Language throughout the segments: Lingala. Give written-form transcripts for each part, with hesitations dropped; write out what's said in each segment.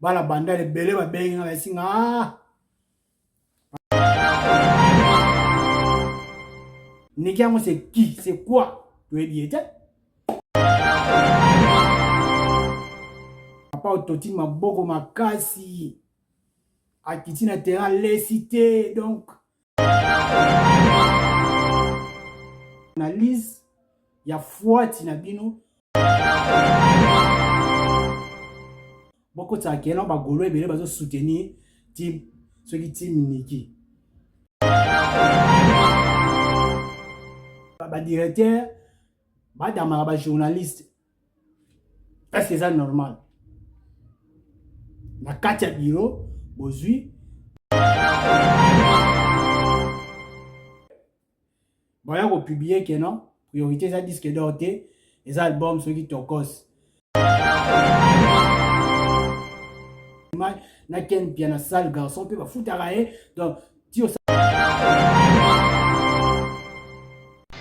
Bana bandal ebele babengi nga bayesi nga ah! Niki yango c'est qui? C'est quoi? Toyebi ye te. Papa ototi maboko makasi. Akiti na terrain alesi te donc analyse ya fuati na bino bokotisaka kena bagolo ebele bazo soutenir team soki team niki badirecteur badamaka bajournaliste est-ce eza normal na kati ya biro bozwi baya kopublie ke non priorité eza disque d'or te eza album soki tokos na ken pia na salle garçon mpe bafutaka ye donc ti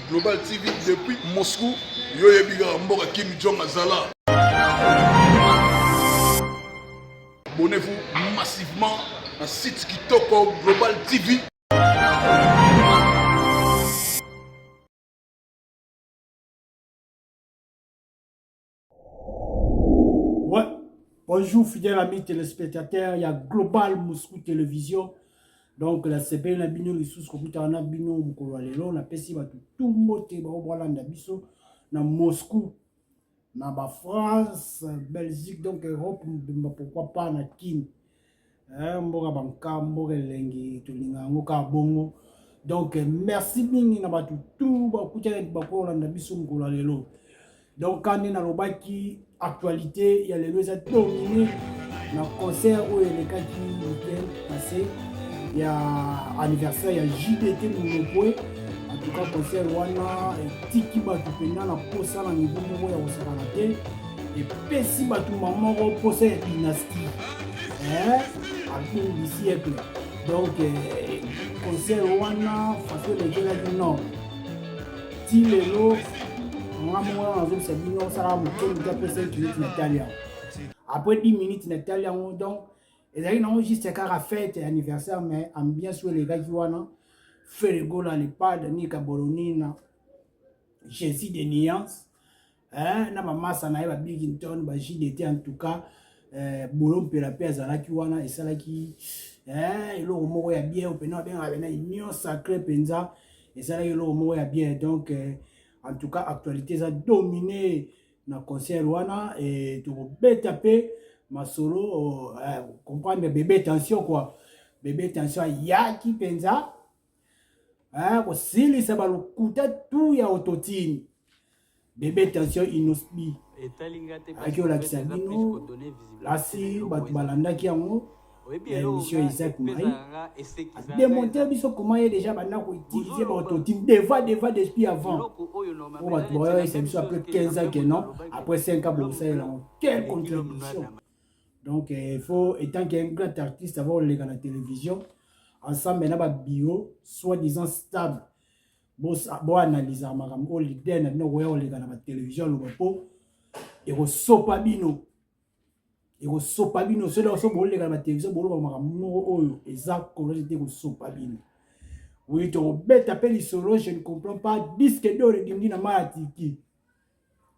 Global TV depuis Moscou, yo yebi kaka mboka Kim Jong azala. Abonnez-vous massivement na site Kitoko Global TV. Ouais. Bonjour fidèles amis téléspectateurs, il y a Global Moscou Télévision. Donc la CPL na bino lisusu kokutana na bino mokolo ya lelo napesi bato tu mbote bao bolanda biso na Moscou na ba France, Belgique donc Europe mobimba pourquoi pas na Kin. Eh, mboka banka mboka elengi tolinga yango kaka bongo donc merci mingi na bato tu bakutani bakolanda biso mokolo ya lelo donc kande nalobaki actualité ya lelo eza domine na concert oyo elekaki weekend passé ya anniversaire ya jdt monopwe en tout cas concert wana etiki bato mpenza na mposa na niveau moko ya kosakana te epesi bato mamoko mposa ya dynastie eh, album du siècle donc eh, concert wana façon elekelaki non ti lelo nga moko wana nazobisa bino osalaka moke moke après 5 minutes natali yango après 10 minutes natali yango donc ezalaki nango juste kaka fête ya anniversaire mais ambiance oyo elekaki wana ferre gola lepade nika bolonina jésus de nuance eh, na bamasa na ye ba Bigington ba JDT en tout cas eh, bolo mpela mpe azalaki wana esalaki eh, eloko moko ya bien mpena babengaka pena union sacré mpenza esalaki eloko moko ya bien donc eh, en tout cas actualité eza domine na concert wana e tokobeta mpe masolo oh, eh, comprendre bebe tension quoi bebe tension ayaki mpenza eh, kosilisa balokuta tu ya autotine bebe tension inosbi ayaki olakisa bino lasi bato balandaki yango ya émission Isaac Marie ademontre biso comment ye déjà banda koutiliser baautotine devant devant depuis avant po bato baoyesa biso après 15 ans que non après 5 ans bokosalela yango quelle contradiction donc il faut étant qu'un grand artiste avant oleka na télévision ensemble na babiro soit disant stable boanalysaka makambo oyo leader na bino koya koleka na batelevizio aloba mpo ekosopa bino ekosopa bino soki so boleka na batelevizio boloba makambo moko oyo eza correct te ekosopa bino oui tokobeta mpe lisolo je ne comprends pas disque d'or edindi na mai ya tiki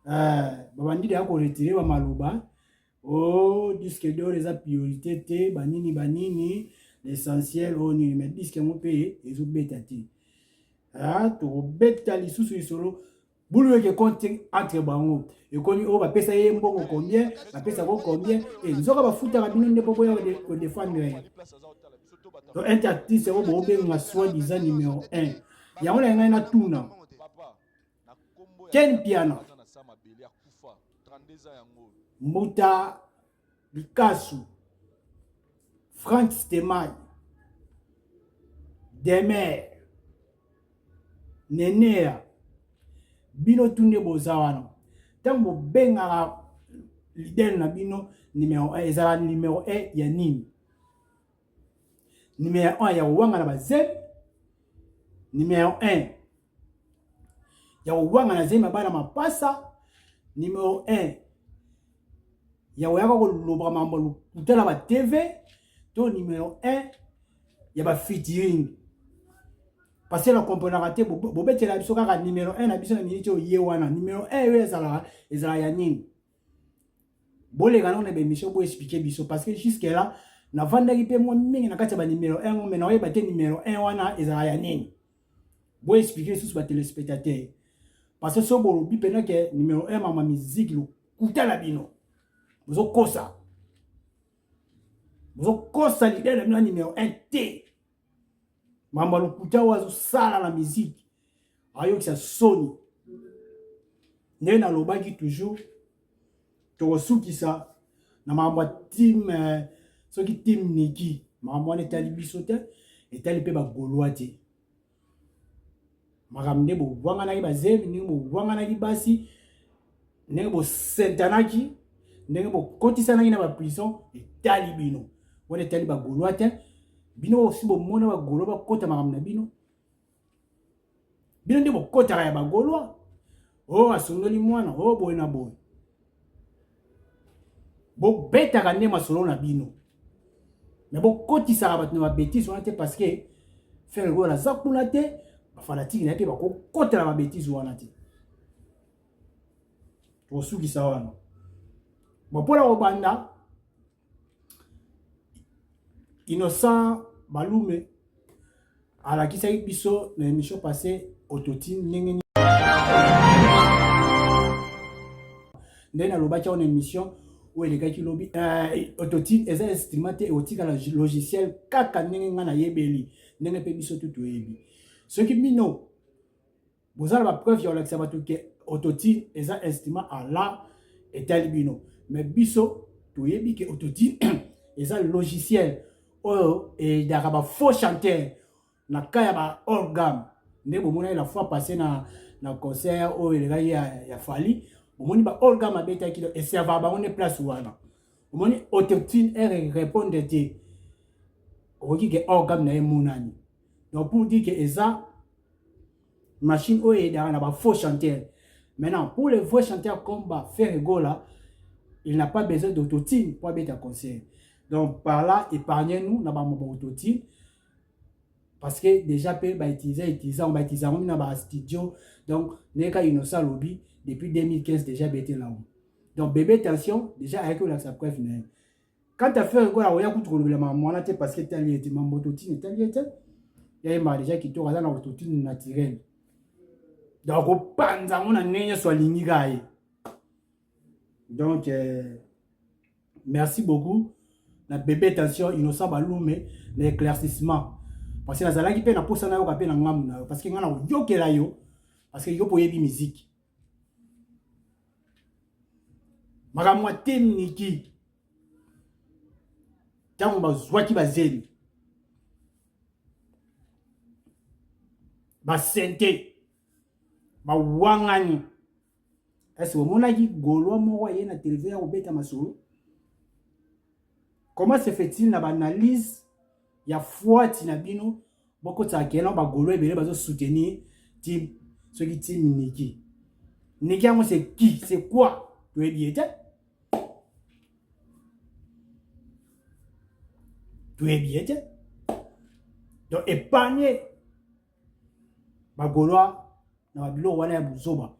eh, babandi deya koretire bamaloba oh disque d'or eza priorité te banini banini l'essentiel oyo oh, nini mais disque yango mpe ezobeta te ah, tokobeta lisusu lisolo bulu eke compte entre bango ekomi oyo oh, bapesa ye mbongo combien bapesa ko combien e nzoka bafutaka bino nde mpo boya kodefendre ye donc un artiste oyo bobenga soit disant numéro 1 yango na ngai natuna Ken Piano, Mbuta Likasu, Frank Stemay, Demer, Nenea, bino tu nde boza wana ntango bobengaka leader na bino numero 1 ezala numero 1 ya nini numero 1 ya kowanga na bazemi numero 1 ya kowanga na zemi ya bana mapasa numero 1 Ya koyaka koloba mambo lokuta na ba TV to numero 1 ya ba featuring. Parce que na comprenaka te, bobetela biso kaka numero 1 na biso na minute oyo ye wana numero 1 oyo ezalaka ezala ya nini? Boleka nango na baémission, boexplike biso, parce que jusque là navandaki mpe mwa mingi na kati ya banumero 1, me naoyeba te numero 1 wana ezala ya nini. Boexplike lisusu batelespectateur, parce que so bolobi mpena ke numero 1 mama miziki, lokuta na bino, bozokosa, bozokosa. Leader na bino ya numero 1 te. Mambo ya lokuta oyo azosala na miziki ayokisa soni. Ndenge nalobaki toujours, tokosukisa na makambo ya team, soki team Niki, makambo wana etali biso te, etali mpe bagaulois te. Makambo nde bobwanganaki bazemi, ndenge bobwanganaki basi, ndenge bosentanaki, ndenge bokotisanaki na baprison, etali bino. Wana etali bagaulois te. Bino osi bomona bagaulois bakota makambo na bino? Bino nde bokotaka ya bagaulois oyo asundoli mwana oyo boye na boye. Bobetaka nde masolo na bino, me bokotisaka bato na babétise wana te, parce que Ferre Gola aza kuna te, bafanatike na ye mpe bakokotela babétise wana te. Tokosukisa wana. Bon, mpona kobanda, Innocent Balume alakisaki biso na émission passée autotune ndenge nde nalobaki yango na émission oyo elekaki lobi. Autotune eza instrument te, ekotikala logiciel kaka ndenge ngai nayebeli, ndenge mpe biso tu toyebi. Soki bino boza na bapreuve ya kolakisa bato ke autotune eza instrument, ala etali bino, mais biso toyebi ke autotune eza logiciel oyo eyedaka bafaux chanteur na ka ya ba hors gamme. Nde bomonaki la fois passé na concert oyo elekaki ya Fally, bomoni ba hors gamme abetaki, eservaka bango nde place wana. Omoni autotune ere répondre te, okoki ke hors gamme na ye emonani. Donc pour dire que eza machine oyo eyedaka na bafaux chanteur. Maintenant, pour les vrais chanteurs comme ba Ferre Gola, il n'a pas besoin d'autotune pour abeta concert. Donc par là, épargnez-nous na bamoko autotune, parce que déjà mpe bautilize utilize yango, bautilize yango na bastudio. Donc ndenge kaka Innocent alobi, depuis 2015 déjà betela yango. Donc Bébé Tension déjà ayaki kolakisa preuve na ye. Quant à Ferre Gola, oya kutu kolobela makambo wana te, parce que etali ye te. Mambo autotune etali ye te. Yayembaka déjà kitoko, aza na autotune naturel, donc akopanza yango na ndenge nyonso alingi kaka ye. Donc merci beaucoup na Bébé Tension, Innocent Balume, na éclaircissement, parce que nazalaki mpe na posa nayoka mpe na ngambu na yo, parce que ngai na koyokela yo, parce que yo mpo oyebi miziki. Makambo ya team Niki, ntango bazwaki bazemi basente bawangani, ese omonaki gaulois moko aye na televizio ya kobeta masolo? Comment se fait-il na baanalyse ya fwati na bino bokotisaka kena bagaulois ebele bazosoutenir team, soki team Niki? Niki yango c'est qui, c'est quoi? Toyebi ye te, toyebi ye te. Donc épargne bagaulois na babiloko wana ya buzoba.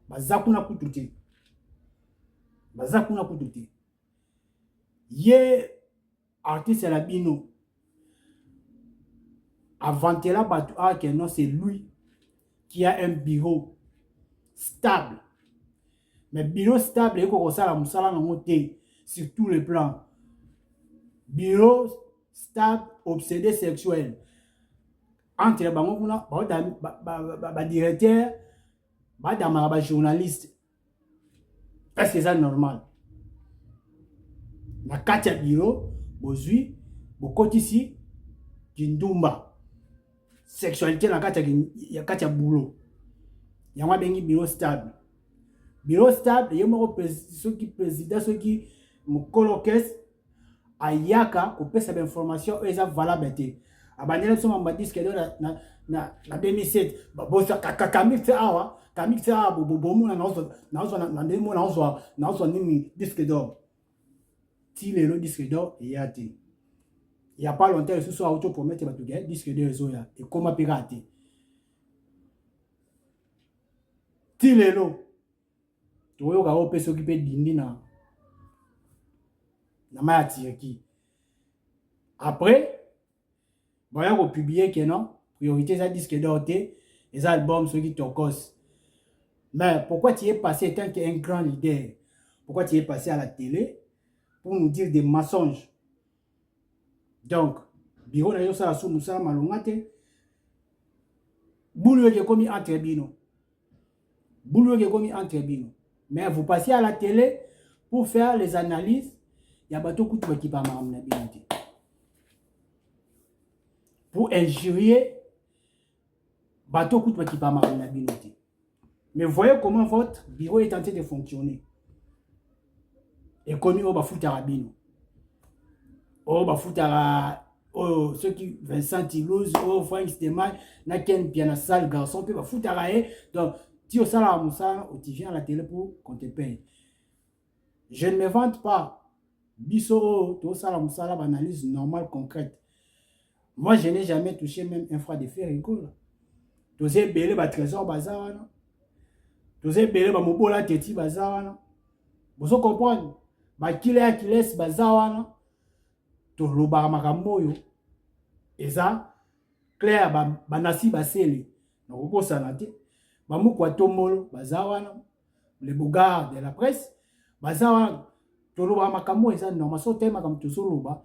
Baza kuna kutu te, baza kuna kutu te. Ye artiste na bino avantela bato awa ke non, c'est lui qui a un bureau stable, mais bureau stable ekoki kosala mosala nango te sur tous les plans. Bureau stable obsédé sexuel entre bango kuna, badirecteur badamaka bajournaliste. Est-ce que eza normal? Na kati ya bureau bozwi, bokotisi kindumba, sexualité na kati ya boulot. Yango abengi bureau stable. Bureau stable, ye moko soki président, soki mokolo orchestre, ayaka kopesa bainformation oyo eza valable te. Abandeli biso mambo ya disque d'or na 2007. Bosa kamix awa, kamix awa, bomona nazwa na ndenge mo nazwa nini, disque d'or. Ti lelo disque d'or eya te. Il y a pas longtemps lisusu auto promettre bato ke disque d'or ezoya, ekoma mpe kaka te. Ti lelo tokoyoka oyo mpe soki mpe dindi na na mai ya Turquie. Après baya ko publier que non priorité eza disque d'or te, eza album soki tokos. Mais pourquoi tu es passé tant qu'un grand leader, pourquoi tu es passé à la télé pour nous dire des mensonges? Donc bureau na yo sala su musala malonga te, bulu yoki ekomi entre bino, bulu yoki ekomi entre bino, mais vous passez à la télé pour faire les analyses ya bato kutu bakipa makambo na bino te, pour injurier bato kutu bakipa makambo na bino te. Mais voyez comment votre bureau est en train de fonctionner. Ekomi oyo bafutaka bino, oyo bafutaka oyo soki Vincent Toulouse, oyo Frank Stemay na Ken Piana, sale garçon mpe bafutaka ye. Donc ti osalaka mosala, tu viens à la télé pour qu'on te paye. Je ne me vante pas, biso oyo tosala mosala baanalyse normale, concrète. Moi, je n'ai jamais touché même un franc de Ferre Gola. Toza ebele, batrésor baza wana, toza ebele, bamobola teti baza wana, bozo comprendre, bakile ya kiles baza wana. Tolobaka makambo oyo eza clair. Banasi basele nakobosana te, bamukwa tombolo baza wana, le bogard de la presse baza wana. Tolobaka makambo oyo eza normal. So otali makambo tozoloba,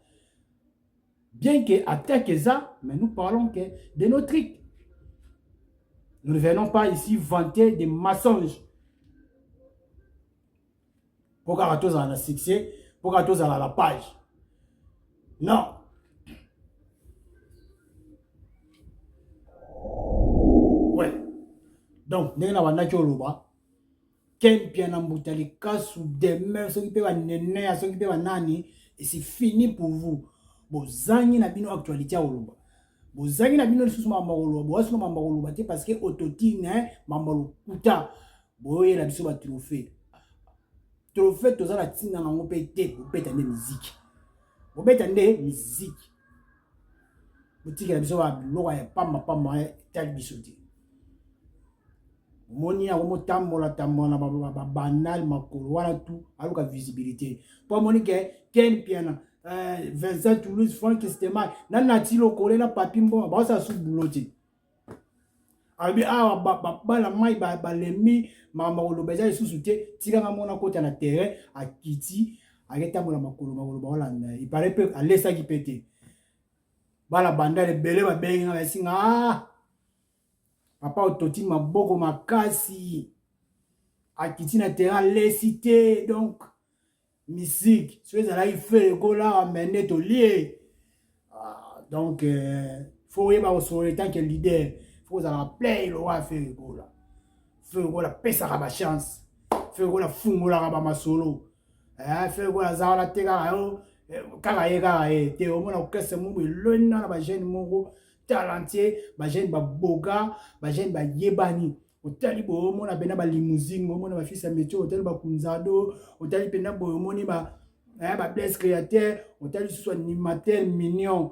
bien que attaque eza, mais nous parlons que de nos trucs. Nous ne venons pas ici vanter des mensonges mpo kaka tozala na succès, mpo kaka tozala la page. Non. Ouais, donc ndenge na bandaki oloba, Ken Piana, mbuta likasu, demain soki mpe banene ya soki mpe banani, et c'est fini pour vous. Bozangi na bino actualité ya koloba, bozangi na bino lisusu makambo ya koloba, boyasino makambo ya koloba te, parce que autotine, makambo ya lokuta, boyoyela biso batrophée. Trophée toza na ntina nango mpe te. Bobeta nde miziki, bobeta nde miziki, botikela biso babiloko ya pamba pamba, etali biso te. Omoni yango motambola tambola na babanal makolo wana tu aluka visibilité, mpo amoni ke Ken Piana, Vincent Toulouse, Frank Stema na Nati Lokole na Papi Mbonga baosala su bulo te. Alobi awa bana mai balembi, makambo koloba eza lisusu te, tikanga mona kota na terrain. Akiti, aketambola makolo makolo, baolanda ipare mpe alesaki mpe te. Bana bandal ebele babengi nga, basinga: ah, papa ototi maboko makasi, akiti na terrain, alesi te. Donc musique so ezalaki Ferre Gola, mais nde tolie. Ah, donc faut oyeba kosolola tant que leader, faut kozala play lowa Ferre Gola. Ferre Gola apesaka bachance, Ferre Gola afungolaka bamasolo, Ferre Gola aza wana te kaka yo kaka ye kaka ye te. Omona orchestre moko elona na bajeune moko talentueux, bajeune baboga, bajeune bayebani. Otali boye, omona mpena balimousine, omona bafils ya métier, otali bakunzado, otali mpena boye, omoni bablaise créateur, otali lisusu animateur mignon,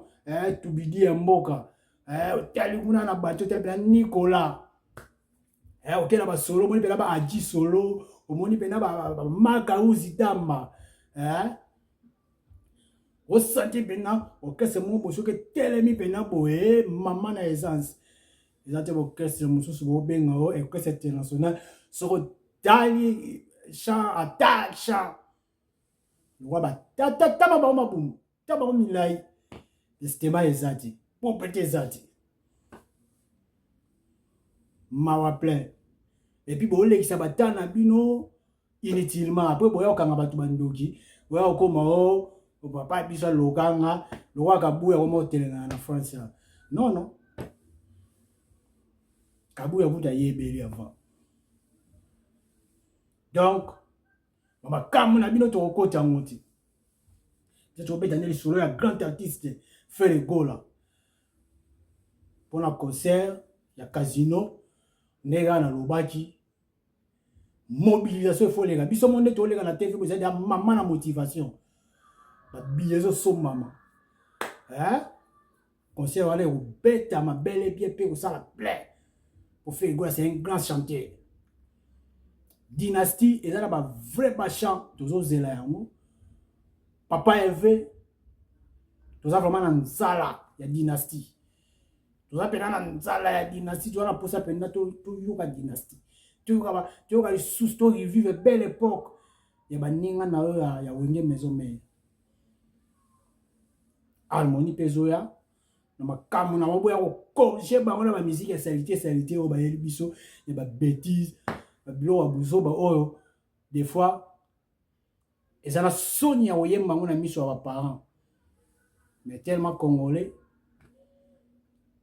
tubidi ya mboka, otali kuna na bato, otali mpena Nicolas, oke na basolo, omoni mpena baadi solo, omoni mpena bamaka uzi damba, osanti mpena orchestre moko boye soki etelemi mpena boye, mama na essence eza te. Orchestre mosusu bobenga o orchestre international, soki otali chant, attaque, chant lokwa batata, tama bango mabumu, ta bango milai, estema eza te, pope te, eza te, mawa plein. Et puis bolekisa bata na bino inutilement. Après boya kokanga bato bandoki, boya kokóma o papa biso alokanga lokola Kabuya koma otelengana na France. Non, non, Kabuya kuta ayebeli avant. Donc bamakambo na bino tokokota yango te te. Tokobeta nde lisolo ya grand artiste Ferre Gola mpona concert ya Casino. Ndenge kaka nalobaki, mobilisation efo oleka biso mo nde toleka na TV, eza ya mama na motivation. Babiye ezosombama. Hein? Concert wana ekobetama bel et bien mpe ekosala plein. Po Ferre Gola c'est un grand chanteur. Dynastie eza na ba vrai ba chant tozozela yango. Papa Hervé toza vraiment na nzala ya dynastie. Toza mpenza na nzala ya dynastie, toza na mposa mpenza toyoka dynastie. Toyoka toyoka lisusu to revivre belle époque ya baninga na yo ya, ya Wenge Maison Mère. Harmonie mpe ezoya na makambo na bango ya kocorrige bango na bamiziki ya salite salite oyo bayeli biso ya babétise babiloko ya buzoba oyo des fois eza na soni ya koyemba yango na miso ya baparent mais tellement congolais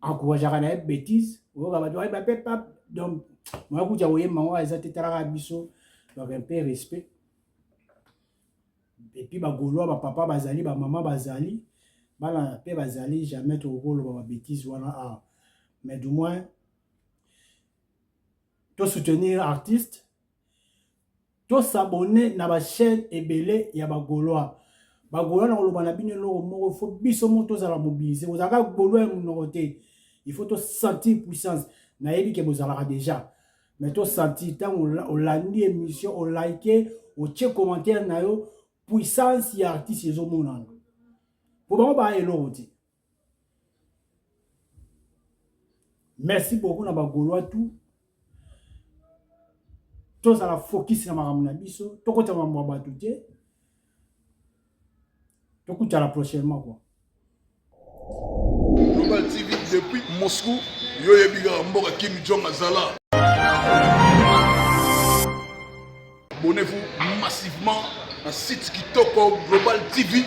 encourageaka na ye bétise oyoka bato baye bape pa donc moya kutu ya koyemba yango eza te talaka biso donc un peu respect. Et puis ba gaulois ba papa bazali ba mama bazali bana pe bazali jamais tokoki koloba ba bêtises wana awa mais du moins to soutenir artiste to s'abonner na ba chaîne ebele ya ba gaulois. Ba gaulois na koloba na bino eloko moko il faut biso moko tozala mobiliser kozalaka gaulois ya monoko te il faut to sentir puissance nayebi ke bozalaka déjà mais to sentir ntango olandi émission olike otie commentaire na yo puissance ya artiste ezomonana po bango baa eloko te. Merci beaucoup na bagaulois tout tozala focus na makambo na biso tokota makambo ya bato te tokutana prochainement quoi. Global TV depuis Moscou, yo yebi kaka mboka Kim Jong azala. Abonnez-vous massivement na site Kitoko Global TV.